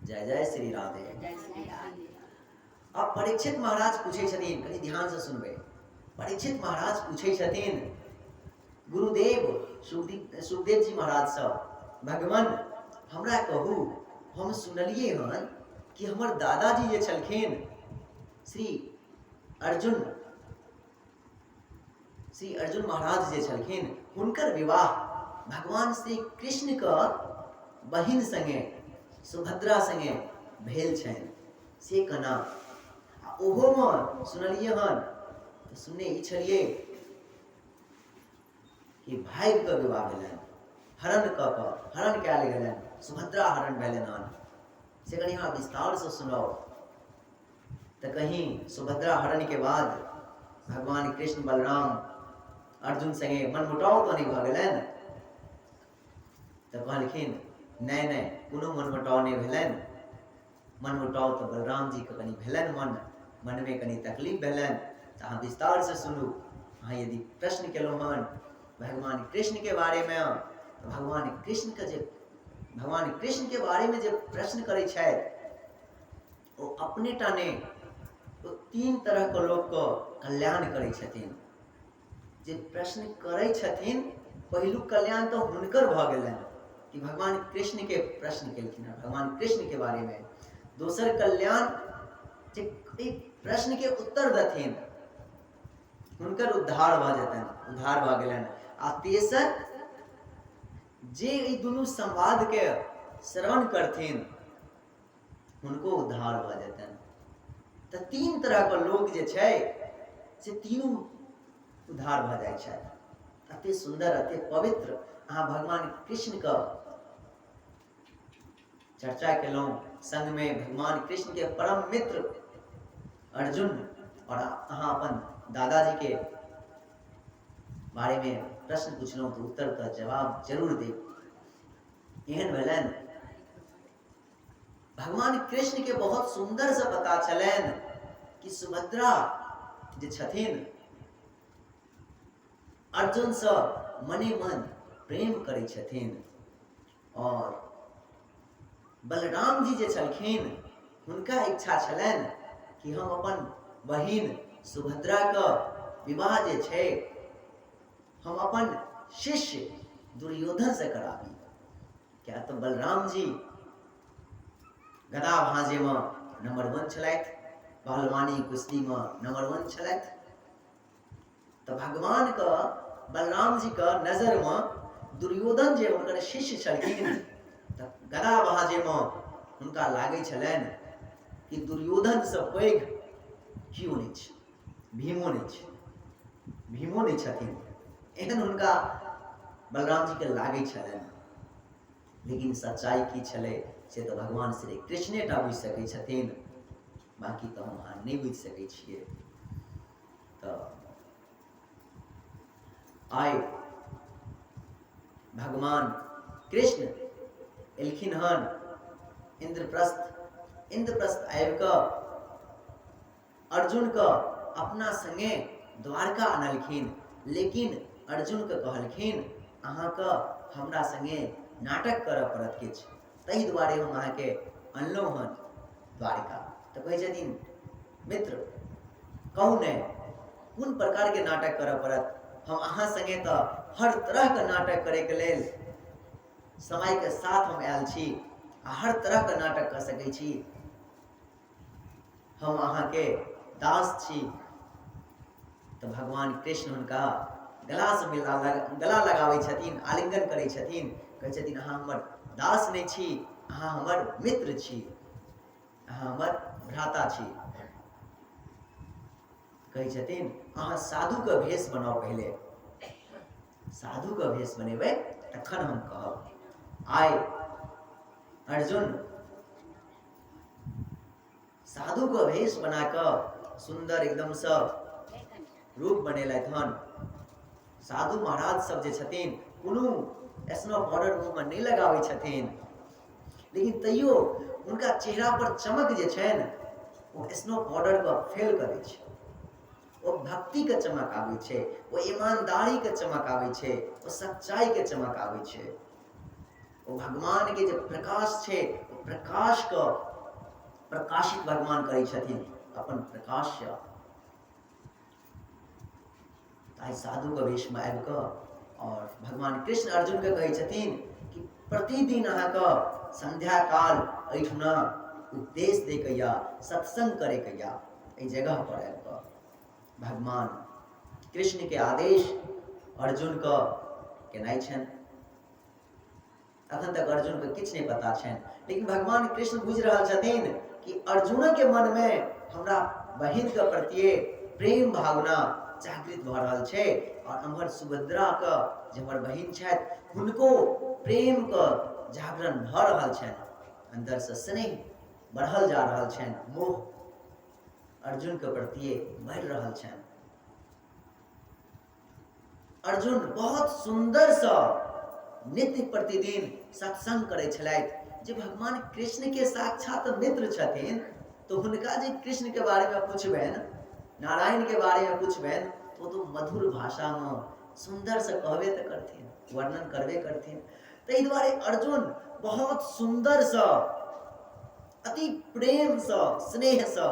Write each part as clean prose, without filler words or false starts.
जय जय श्री राधे। जय श्री राधे। अब परीक्षित महाराज पूछै छथिन, कनि ध्यान से सुनबै। परीक्षित महाराज पूछै छथिन गुरुदेव सुखदेव जी महाराज सब, भगवान हमरा कहू, हम सुनलिए हन कि हमर दादाजी जे छलखिन श्री अर्जुन, श्री अर्जुन महाराज जे छलखिन, हुनकर विवाह भगवान श्री कृष्ण के बहिन संगे सुभद्रा संगे भेल छनि, से केना? आ ओहोमे सुनलिए हन तऽ सुनने ई छलियै कि भागि कऽ विवाह भेलनि, हरण कऽ कऽ, हरण कयल गेलनि, सुभद्रा हरण भेलनि हन, से कनि अहाँ विस्तारसँ सुनाउ। तऽ कहीं सुभद्रा हरणके बाद भगवान कृष्ण बलराम अर्जुन संगे मनमुटाव तऽ नहि भऽ गेलनि? तऽ कहलखिन नहि नहि, कोनो मनमुटाव नहि भेलनि। मनमुटाव तऽ बलराम जीके कनि भेलनि, मनमे कनि तकलीफ भेलनि। तऽ अहाँ विस्तारसँ सुनू। अहाँ यदि प्रश्न केलहुँ हन भगवान कृष्णके बारेमे, तऽ भगवान कृष्णके जे, भगवान कृष्णके बारेमे जे प्रश्न करै छथि ओ अपने टा नहि, ओ तीन तरहके लोकके कल्याण करै छथिन। जे प्रश्न करै छथिन पहिलुक कल्याण तऽ हुनकर भऽ गेलनि कि भगवान कृष्णके प्रश्न केलखिन हँ भगवान कृष्णके बारेमे। दोसर कल्याण जे एहि प्रश्नके उत्तर देथिन हुनकर उद्धार भऽ जेतनि, उद्धार भऽ गेलनि। आ तेसर जे ई दुनू संवादके श्रवण करथिन हुनको उद्धार भऽ जेतनि। तऽ तीन तरहके लोक जे छै से तीनू उद्धार भऽ जाइ छथि। अति सुन्दर, अति पवित्र अहाँ भगवान कृष्णके चर्चा केलहुँ, संगमे भगवान कृष्णके परम मित्र अर्जुन, और अहाँ अपन दादाजीके बारेमे प्रश्न पुछलहुँ तऽ उत्तरके जवाब जरूर देब। एहन भेलनि भगवान कृष्ण के बहुत सुंदर से पता चलनि कि सुभद्रा जे छथिन अर्जुन से मने मन प्रेम करै छथिन, और बलराम जी जे छलखिन हुनका इच्छा छलनि कि हम अपन बहिन सुभद्रा के विवाह जे छै हम अपन शिष्य दुर्योधन से कराबी। किया तऽ बलराम जी गदा भाँजेमे नंबर 1 छलथि, पहलवानी कुश्तीमे नंबर 1 छलथि। तऽ भगवानके बलराम जीके नजरमे दुर्योधन जे हुनकर शिष्य छलखिन तऽ गदा भाँजेमे हुनका लागै छलनि कि दुर्योधनसँ पैघ केओ नहि छै, भीमो नहि छै, भीमो नहि छथिन, एहन हुनका बलराम जीके लागै छलनि। लेकिन सच्चाई की छलै से तऽ भगवान श्री कृष्णे टा बुझि सकै छथिन, बाँकी तऽ हम अहाँ नहि बुझि सकै छियै। तऽ आइ भगवान कृष्ण एलखिन हन इन्द्रप्रस्थ, इन्द्रप्रस्थ आबि कऽ अर्जुनके अपना संगे द्वारका अनलखिन, लेकिन अर्जुनके कहलखिन अहाँके हमरा संगे नाटक करऽ पड़त किछु, ताहि दुआरे हम अहाँके अनलहुँ हन द्वारका। तऽ कहै छथिन मित्र कहू ने कोन प्रकारके नाटक करऽ पड़त, हम अहाँ संगे तऽ हर तरहके नाटक करैके लेल समयके साथ हम आयल छी आ हर तरहके नाटक कऽ सकै छी, हम अहाँके दास छी। तऽ भगवान कृष्ण हुनका गलासँ मिला गला लगाबै छथिन, आलिंगन करै छथिन, कहै छथिन अहाँ हमर दास नहि छी, अहाँ हमर मित्र छी, अहाँ हमर भ्राता छी। कहै छथिन अहाँ साधुके भेष बनाउ, पहिले साधुके भेष बनेबै तखन हम कहब। आइ अर्जुन साधुके भेष बना कऽ सुन्दर एकदमसँ रूप बनेलथि हन। साधु महाराज सब जे छथिन कोनो स्नो पाउडर मुँहमे नहि लगाबै छथिन, लेकिन तैयो हुनका चेहरा पर चमक जे छनि ओ स्नो पाउडरके फेल करै छै। ओ भक्तिके चमक आबै छै, ओ ईमानदारीके चमक आबै छै, ओ सच्चाइके चमक आबै छै, ओ भगवानके जे प्रकाश छै ओ प्रकाशके प्रकाशित भगवान करै छथिन अपन प्रकाशसँ। आइ साधुके वेशमे आबि कऽ और भगवान कृष्ण अर्जुनके कहै छथिन कि प्रतिदिन अहाँके संध्या काल एहिठुना उपदेश दैके या सत्संग करैके या एहि जगह पर आबि कऽ भगवान कृष्णके आदेश अर्जुनके केनाइ छनि। अखन तक अर्जुनके किछु नहि पता छनि, लेकिन भगवान कृष्ण बुझि रहल छथिन कि अर्जुनके मनमे हमरा बहिनके प्रतिए प्रेम भावना जागृत भऽ रहल छै और एम्हर सुभद्राके जे हमर बहिन छथि हुनको प्रेमके जागरण भऽ रहल छनि, अन्दरसँ स्नेह बढ़ल जा रहल छनि, मोह अर्जुनके प्रतिए बढ़ि रहल छनि। अर्जुन बहुत सुन्दरसँ नित्य प्रतिदिन सत्संग करै छलथि। जे भगवान कृष्णके साक्षात मित्र छथिन तऽ हुनका जे कृष्णके बारेमे पुछबनि, नारायणके बारेमे पुछबनि, तऽ ओ तऽ मधुर भाषामे सुन्दरसँ कहबे तऽ करथिन, वर्णन करबे करथिन। ताहि दुआरे अर्जुन बहुत सुन्दरसँ अति प्रेमसँ स्नेहसँ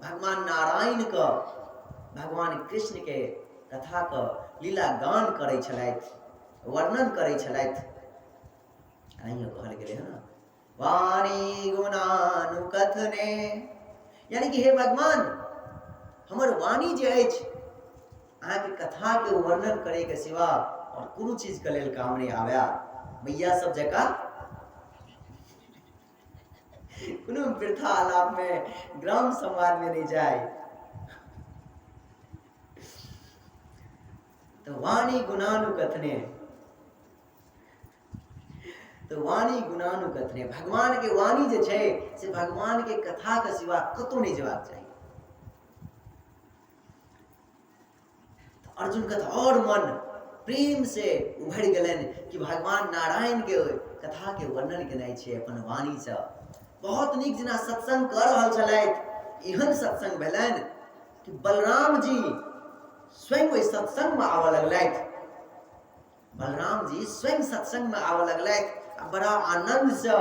भगवान नारायणके भगवान कृष्णके कथाके लीला गान करै छलथि, वर्णन करै छलथि। एनाहियो कहल गेलै हँ ने, वाणी गुणानुकथने, यानी कि हे भगवान हमर वाणी जे अछि अहाँके कथाके वर्णन करैके सिवा आओर कोनो चीजके लेल काम नहि आबए। मैया सब जकाँ कोनो वृथा आलापमे ग्राम समाजमे नहि जाय। तऽ वाणी गुणानुकथने, तऽ वाणी गुणानुकथने भगवान के वाणी जे छै से भगवान के कथा के सिवा कतौ नहि जेबाक चाही। अर्जुन के तऽ और मन प्रेम से उभरि गेलनि कि भगवान नारायण के कथा के वर्णन केनाइ छै अपन वाणी से। बहुत नीक जेना सत्संग कऽ रहल छलथि, एहन सत्संग भेलनि कि बलराम जी स्वयं ओहि सत्संग में आबऽ लगलथि। बलराम जी स्वयं सत्संग में आबऽ लगलथि आ बड़ा आनंद से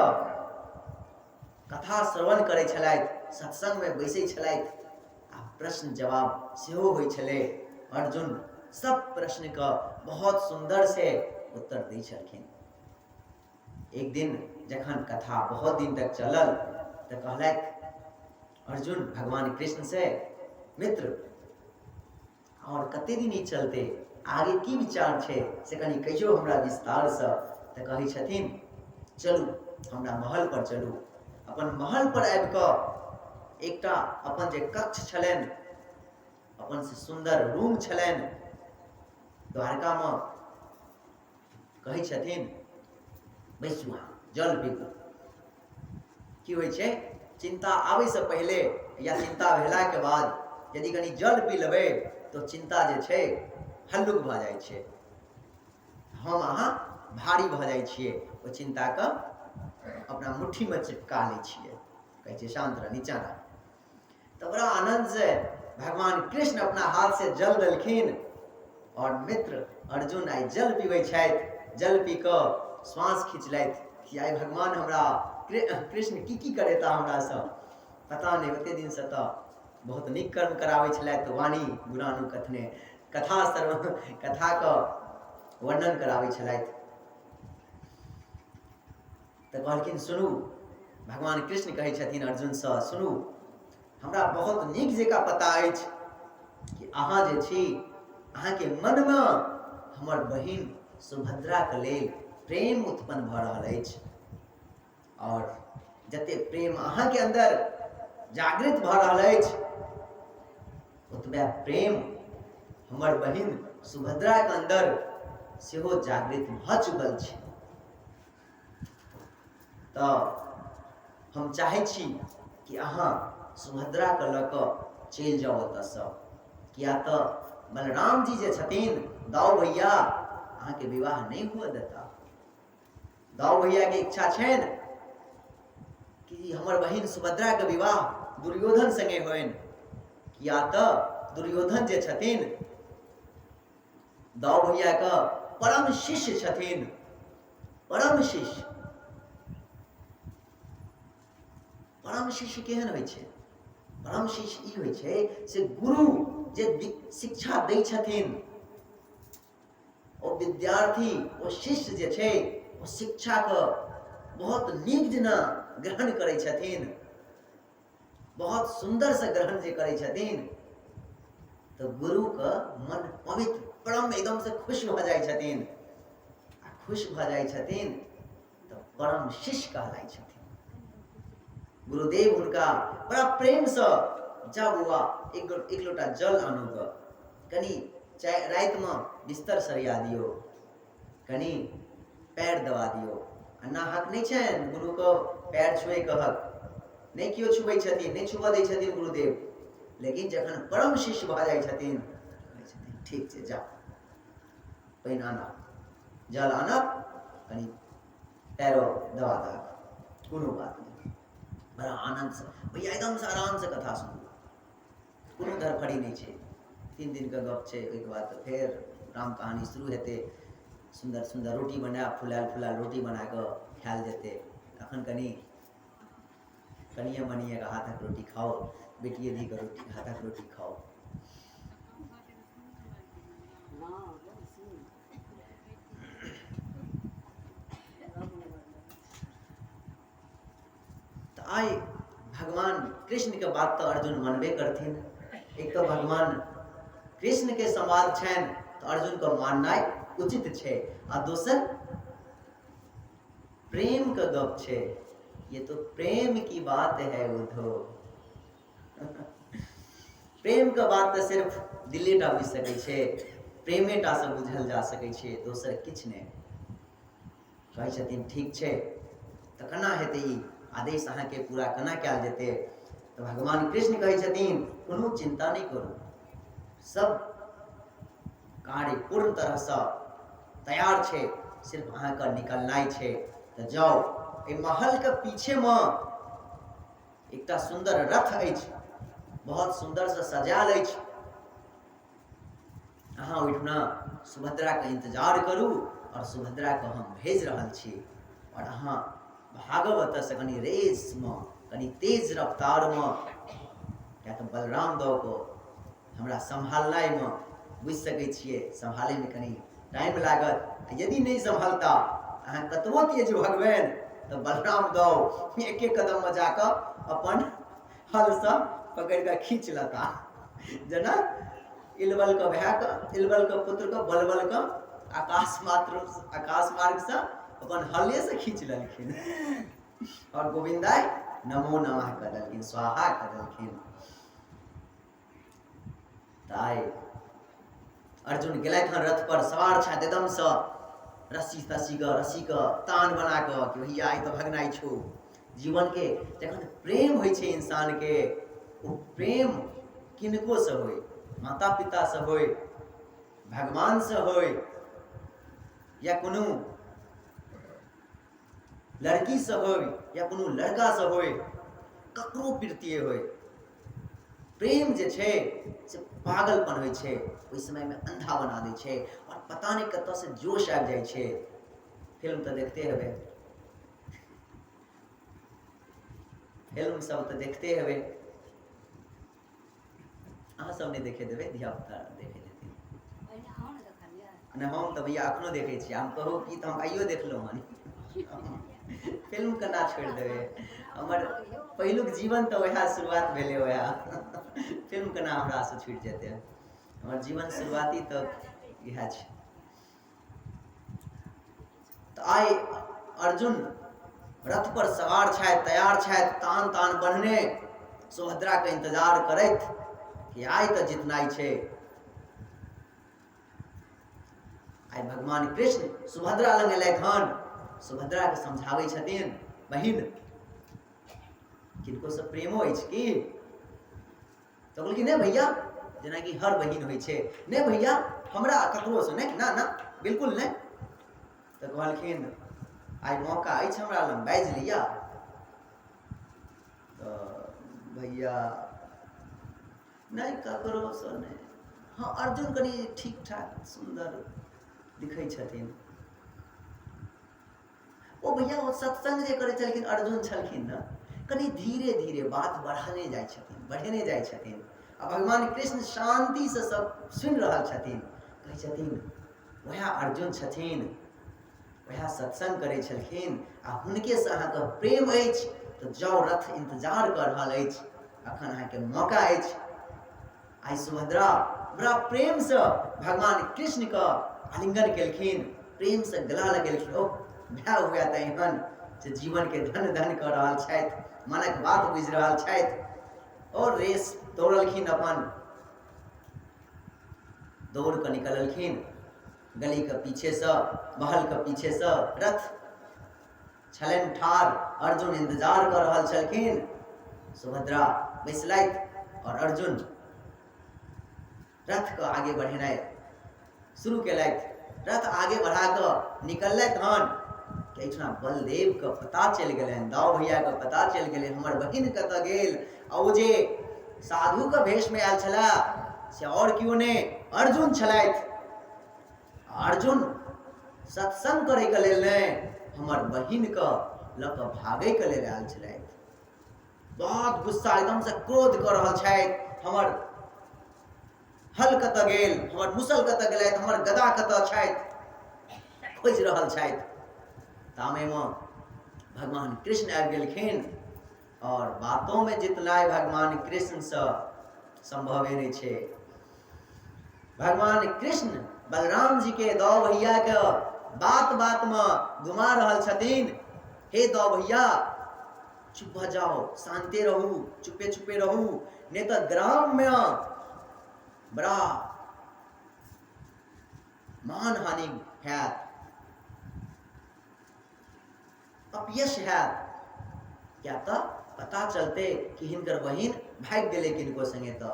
कथा श्रवण करै छलथि, सत्संग में बैसै छलथि आ प्रश्न जवाब सेहो होइ छलै। अर्जुन सब प्रश्न के बहुत सुंदर से उत्तर दै छलखिन। एक दिन जखन कथा बहुत दिन तक चलल तऽ कहलथि अर्जुन भगवान कृष्ण से, मित्र और कते दिन ई चलते, आगे की विचार छै से कनि कहियौ हमरा विस्तारसँ। तऽ कहै छथिन चलू हमरा महल पर चलू। अपन महल पर आबि कऽ एकटा अपन जे कक्ष छलनि, अपन से सुन्दर रूम छलनि द्वारकामे, कहै छथिन बैसू अहाँ जल पीबू। की होइ छै, चिन्ता आबैसँ पहिले या चिन्ता भेलाके बाद यदि कनि जल पी लेबै तऽ चिन्ता जे छै हल्लुक भऽ जाइ छै, हम अहाँ भारी भऽ जाइ छियै, ओ चिन्ताके अपना मुट्ठीमे चिपका लै छियै, कहै छियै शान्त रह, नीचाँ रह। तऽ बड़ा आनन्दसँ भगवान कृष्ण अपना हाथसँ जल देलखिन और मित्र अर्जुन आइ जल पीबै छथि। जल पी कऽ श्वास खींचलथि कि आइ भगवान हमरा कृष्ण की की करेता हमरासँ पता नहि। ओते दिनसँ तऽ बहुत नीक कर्म कराबै छलथि, वाणी गुणानुकथने कथा सर्व कथाके वर्णन कराबै छलथि। तऽ कहलखिन सुनू, भगवान कृष्ण कहै छथिन अर्जुनसँ, सुनू हमरा बहुत नीक जकाँ पता अछि कि अहाँ जे छी अहाँके मनमे हमर बहिन सुभद्राके लेल प्रेम उत्पन्न भऽ रहल अछि और जते प्रेम अहाँके अन्दर जागृत भऽ रहल अछि ओतबे प्रेम हमर बहिन सुभद्राके अन्दर सेहो जागृत भऽ चुकल छै। तऽ हम चाहै छी कि अहाँ सुभद्राके लऽ कऽ चलि जाउ ओतऽसँ, किया तऽ बलराम जी जे छथिन दाऊ भैया अहाँके विवाह नहि हुअ देता। दाऊ भैयाके इच्छा छनि कि हमर बहिन सुभद्राके विवाह दुर्योधन संगे होइन, किया तऽ दुर्योधन जे छथिन दाऊ भैयाके परम शिष्य छथिन, परम शिष्य। परम शिष्य केहन होइ छै? परम शिष्य ई होइ छै से गुरु जे शिक्षा दै छथिन ओ विद्यार्थी, ओ शिष्य जे छै ओ शिक्षाके बहुत नीक जेना ग्रहण करै छथिन, बहुत सुन्दरसँ ग्रहण जे करै छथिन तऽ गुरुके मन पवित्र परम एकदमसँ खुश भऽ जाइ छथिन। आ खुश भऽ जाइ छथिन तऽ परम शिष्य कहलाइ छथिन। गुरुदेव हुनका बड़ा प्रेमसँ, जा बौआ एक लोटा जल आनू गऽ, कनि चाय रातिमे बिस्तर सरिया दियौ, कनि पैर दबा दियौ। आ ना हक नहि छनि गुरुके पैर छुएके हक, नहि केओ छुबै छथिन, नहि छुबऽ दै छथिन गुरुदेव। लेकिन जखन परम शिष्य भऽ जाइ छथिन कहै छथिन ठीक छै जा पानि आनब, जल आनब, कनि पैरो दबा दहक, कोनो बात नहि। बड़ा आनन्दसँ भैया एकदमसँ आरामसँ कथा सुनू, कोनो धड़फड़ी नहि छै। 3 दिनके गप छै, ओहिके बाद तऽ फेर राम कहानी शुरू हेतै। सुन्दर सुन्दर रोटी बनायब, फुलायल फुलायल रोटी बना कऽ खायल जेतै। अखन कनि कनिए मनिएके हाथक रोटी खाउ, बेटिए धीके रोटी हाथक रोटी खाउ। तऽ आइ भगवान कृष्णके बात तऽ अर्जुन मनबे करथिन। एक तऽ भगवान कृष्णके संवाद छनि तऽ अर्जुनके माननाइ उचित छै, आ दोसर प्रेमके गप छै। ये तो प्रेम की बात है उद्धव। प्रेमके बात तऽ सिर्फ दिलेटा बुझि सकै छै, प्रेमेटा से बुझल जा सकै छै, दोसर किछु नहि। कहै छथिन ठीक छै तऽ केना हेतै ई आदेश अहाँके पूरा केना कयल जेतै? तऽ भगवान कृष्ण कहै छथिन कोनो चिन्ता नहि करू, सब कार्य पूर्ण तरहसँ तैयार छै, सिर्फ अहाँके निकलनाइ छै। तऽ जाउ, एहि महलके पीछेमे एकटा सुन्दर रथ अछि, बहुत सुन्दरसँ सजायल अछि, अहाँ ओहिठुना सुभद्राके इन्तजार करू और सुभद्राके हम भेज रहल छी और अहाँ भागब एतऽसँ कनि रेसमे, कनि तेज रफ्तारमे, किया तऽ बलराम दऽ कऽ हमरा सम्हालनाइमे बुझि सकै छियै सम्हालैमे कनि टाइम लागत। यदि नहि सम्हालता अहाँ कतबो तेज भगबनि तऽ बलराम दौ एक एक कदममे जाकऽ अपन हलसँ पकड़ि कऽ खींच लेता, जेना इलबलके भायके, इलबलके पुत्रके बलबलके आकाश मात्र आकाश मार्गसँ अपन हलेसँ खींच लेलखिन और गोविन्दाय नमो नमः कऽ देलखिन, स्वाहा कऽ देलखिन। तऽ आइ अर्जुन गेलथि हन रथ पर सवार छथि एकदमसँ रस्सी तस्सीके रस्सीके तान बना कऽ कि भैया आइ तऽ भगनाइ छौ। जीवनके जखन प्रेम होइ छै इंसानके, ओ प्रेम किनकोसँ होइ, माता पितासँ होइ, भगवानसँ होइ, या कोनो लड़कीसँ होइ, या कोनो लड़कासँ होइ, ककरो प्रतिए होइ, प्रेम जे छै से पागलपन होइ छै। ओहि समयमे अन्धा बना दै छै आओर पता नहि कतऽसँ जोश आबि जाइ छै। फिल्म तऽ देखते हेबै, फिल्म सब तऽ देखते हेबै, अहाँ सब नहि देखे देबै, धिया पुता देखे देथिन। नहि हम तऽ भैया अखनो देखै छी, हम कहू की तऽ हम आइयो देखलहुँ हन। फिल्म केना छोड़ि देबै, हमर पहिलुक जीवन तऽ वएह शुरुआत भेलै वएह, फिल्म केना हमरासँ छुटि जेतै? हमर जीवन शुरुआती तऽ इएह छै। तऽ आइ अर्जुन रथ पर सवार छथि, तैयार छथि, तान तान बन्हने सुभद्राके इंतजार करैत कि आइ तऽ जितनाइ छै। आइ भगवान कृष्ण सुभद्रा लग एलथि हन, सुभद्राके समझाबै छथिन, बहिन किनको से प्रेमो अछि की? तऽ बोलखिन नहि भैया, जेनाकि हर बहिन होइ छै, नहि भैया हमरा ककरोसँ नहि, ना ना बिल्कुल नहि। तऽ कहलखिन आइ मौका अछि हमरा लग, बाजि लिअ। तऽ भैया नहि ककरोसँ नहि, हँ अर्जुन कनि ठीक ठाक सुन्दर दिखै छथिन। ओ भैया ओ सत्संग जे करै छलखिन अर्जुन छलखिन ने, कनि धीरे धीरे बात बढ़ने जाइ छथिन, बढ़ेने जाइ छथिन। आ भगवान कृष्ण शान्तिसँ सब सुनि रहल छथिन। कहै छथिन वएह अर्जुन छथिन, वएह सत्संग करै छलखिन आ हुनकेसँ अहाँके प्रेम अछि, तऽ जाउ, रथ इन्तजार कऽ रहल अछि, अखन अहाँके मौका अछि। आइ सुभद्रा बड़ा प्रेमसँ भगवान कृष्णके आलिंगन केलखिन, प्रेमसँ गला लगेलखिन। ओ भाय हुए तऽ एहन जे जीवनके धन धन कऽ रहल छथि, मनक बात बुझि रहल छथि। आओर रेस दौड़लखिन, अपन दौड़ कऽ निकललखिन गलीके पीछेसँ, महलके पीछेसँ। रथ छलनि ठाढ़, अर्जुन इन्तजार कऽ रहल छलखिन। सुभद्रा बैसलथि आओर अर्जुन रथके आगे बढ़ेनाइ शुरू केलथि। रथ आगे बढ़ा कऽ निकललथि हन कि एहिठिना बलदेवके पता चलि गेलनि, दाऊ भैयाके पता चलि गेलै हमर बहिन कतऽ गेल। आ ओ जे साधुके भेषमे आयल छलए से आओर केओ नहि अर्जुन छलथि। अर्जुन सत्संग करैके लेल नहि, हमर बहिनके लऽ कऽ भागैके लेल आयल छलथि। बहुत गुस्सा, एकदमसँ क्रोध कऽ रहल छथि, हमर हल कतऽ गेल, हमर मुसल कतऽ गेलथि, हमर गदा कतऽ छथि, खोजि रहल छथि। तामेमे भगवान कृष्ण आबि गेलखिन आओर बातोमे जितनाइ भगवान कृष्णसँ सम्भवे नहि छै। भगवान कृष्ण बलराम जी के दौ भैया के बात बात में घुमा रहल छथिन। हे दौ भैया, चुप भऽ जाओ, शान्ते रहू, चुपे चुपे रहू, नहि तऽ ग्राम में बड़ा मान हानि हैत, अपयश हैत। किया तऽ पता चलते कि हिनकर बहिन भागि गेलै किनको संगे, तऽ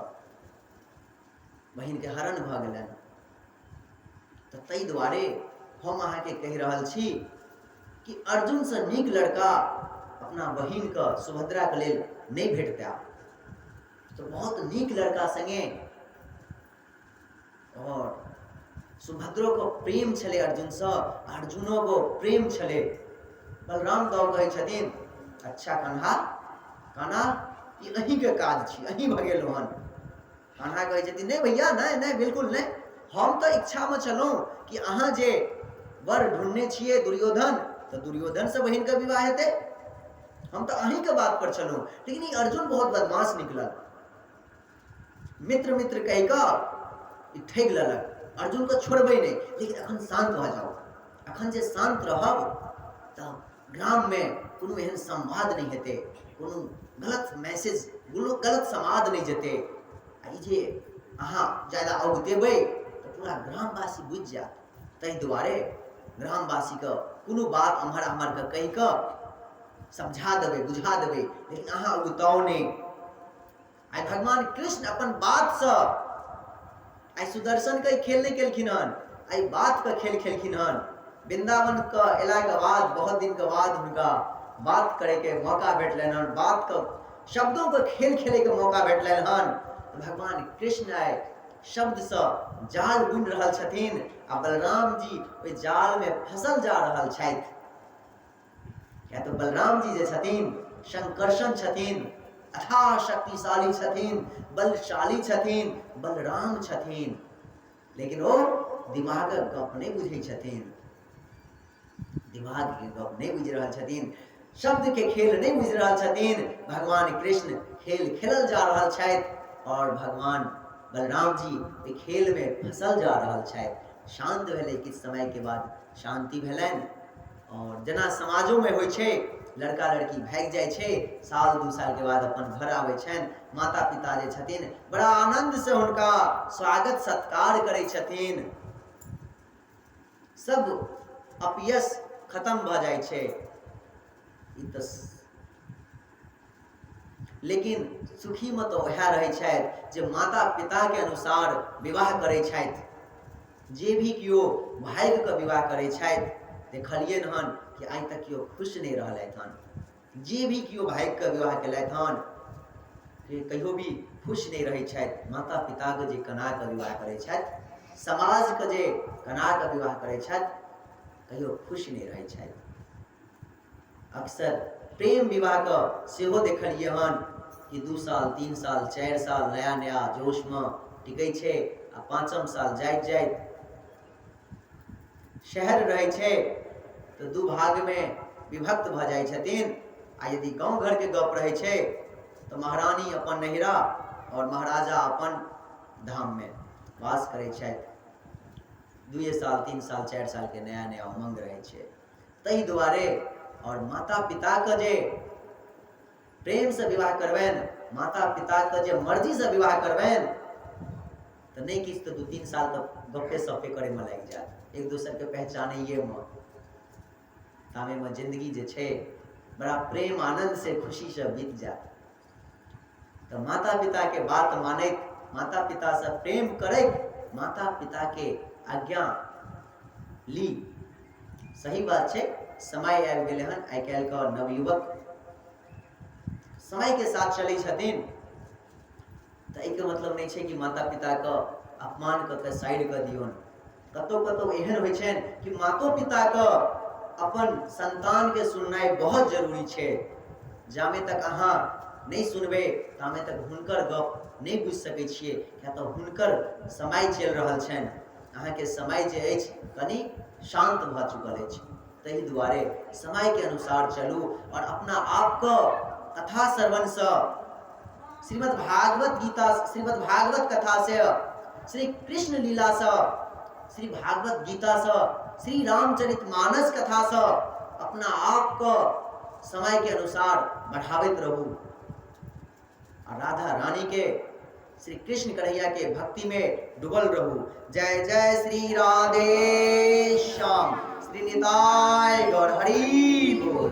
बहिनके हरण भऽ गेलनि। तऽ ताहि दुआरे हम अहाँके कहि रहल छी कि अर्जुनसँ नीक लड़का अपना बहिनके सुभद्राके लेल नहि भेटता। तऽ बहुत नीक लड़का संगे, और सुभद्रोके प्रेम छलै अर्जुनसँ, अर्जुनोके प्रेम छलै। बलराम दाऊ कहै छथिन, अच्छा कन्हा, कान्हा, ई अहीँके काज छी, अहीँ भगेलहुँ हन। कान्हा कहै छथिन, नहि भैया, नहि नहि, बिल्कुल नहि, हम तऽ इच्छामे छलहुँ कि अहाँ जे वर ढूँढने छियै दुर्योधन, तऽ दुर्योधनसँ बहिनके विवाह हेतै, हम तऽ अहीँके बात पर छलहुँ, लेकिन ई अर्जुन बहुत बदमाश निकलल, मित्र मित्र कहि कऽ ई ठगि लेलक, अर्जुनके छोड़बै नहि, लेकिन एखन शान्त भऽ जाउ, एखन जे शान्त रहब तऽ ग्राममे कोनो एहन संवाद नहि हेतै, कोनो गलत मैसेज, गलत समाद नहि जेतै, आ ई जे अहाँ ज्यादा औगतेबै तऽ पूरा ग्रामवासी बुझि जायत, ताहि दुआरे ग्रामवासीके कोनो बात एम्हर आम्हरके कहि कऽ समझा देबै, बुझा देबै, लेकिन अहाँ उगताउ नहि। आइ भगवान कृष्ण अपन बातसँ आइ सुदर्शनके खेल नहि केलखिन हन, आइ बातके खेल खेलखिन हन। वृन्दावनके अयलाके बाद बहुत दिनके बाद हुनका बात करैके मौका भेटलनि हन, बातके शब्दोके खेल खेलैके मौका भेटलनि हन। भगवान कृष्ण आइ शब्दसँ जाल बुनि रहल छथिन आ बलराम जी ओहि जालमे फँसल जा रहल छथि। किया तऽ बलराम जी जे छथिन शंकर्षण छथिन, अथाह शक्तिशाली छथिन, बलशाली छथिन, बलराम छथिन, लेकिन ओ दिमागक गप नहि बुझै छथिन, दिमागके गप नहि बुझि रहल छथिन, शब्दके खेल नहि बुझि रहल छथिन। भगवान कृष्ण खेल खेलल जा रहल छथि आओर भगवान बलराम जी ओहि खेलमे फँसल जा रहल छथि। शान्त भेलै, किछु समयके बाद शान्ति भेलनि। आओर जेना समाजोमे होइ छै, लड़का लड़की भागि जाइ छै, साल 2 सालके बाद अपन घर आबै छनि, माता पिता जे छथिन बड़ा आनन्दसँ हुनका स्वागत सत्कार करै छथिन, सब अपयश खत्म भऽ जाइ छै। ई तऽ लेकिन सुखीमे तऽ वएह रहै छथि जे माता पिताके अनुसार विवाह करै छथि। जे भी केओ भागिकऽ विवाह करै छथि, देखलियनि हन कि आइ तक केओ खुश नहि रहलथि हन। जे भी केओ भागिकऽ विवाह केलथि हन कहियो भी खुश नहि रहै छथि। माता पिताके जे कनाकऽ विवाह करै छथि, समाजके जे कनाकऽ विवाह करै छथि, कहियो खुश नहि रहै छथि। अक्सर प्रेम विवाहके सेहो देखलियै हन कि 2 साल 3 साल 4 साल नया नया जोशमे टिकै छै आ 5म साल जाइत जाइत शहर रहै छै तऽ 2 भागमे विभक्त भऽ जाइ छथिन। आ यदि गाँव घरके गप रहै छै तऽ महारानी अपन नैहरा आओर महाराजा अपन धाममे वास करै छथि। 2 साल 3 साल 4 सालके नया नया उमंग रहै छै। ताहि दुआरे आओर माता पिताके जे प्रेमसँ विवाह करबनि, माता पिताके जे मर्जीसँ विवाह करबनि, तऽ नहि किछु तऽ 2-3 साल तऽ गप्पे सप्पे करैमे लागि जायत, एक दोसरके पहचानैएमे। तामेमे जिन्दगी जे छै बड़ा प्रेम आनन्द से खुशीसँ बीत जायत। तऽ माता पिताके बात मानैत, माता पितासँ प्रेम करैत, माता पिताके आज्ञा ली। सही बात छै, समय आबि गेलै हन। आइ काल्हिके नवयुवक समयके साथ चलै छथिन, तऽ एहिके मतलब नहि छै कि माता पिताके अपमान कऽ के साइड कऽ दियौन। कतहु कतहु एहन होइ छनि कि मातो पिताके अपन संतानके सुननाइ बहुत जरूरी छै। जामे तक अहाँ नहि सुनबै तामे तक हुनकर गप नहि बुझि सकै छियै, किया तऽ हुनकर समय चलि रहल छनि, अहाँके समय जे अछि कनि शान्त भऽ चुकल अछि। ताहि दुआरे समयके अनुसार चलू आओर अपना आपके कथा श्रवणसँ, श्रीमद् भागवत गीता, श्रीमद् भागवत कथासँ, श्री कृष्ण लीलासँ, श्री भागवत गीतासँ, श्री रामचरित मानस कथासँ अपना आपके समयके अनुसार बढ़ाबैत रहू। आ राधा रानी के, श्री कृष्ण कन्हैया के भक्ति में डूबल रहू। जय जय श्री राधे श्याम, श्री निताय गौर हरि बोल।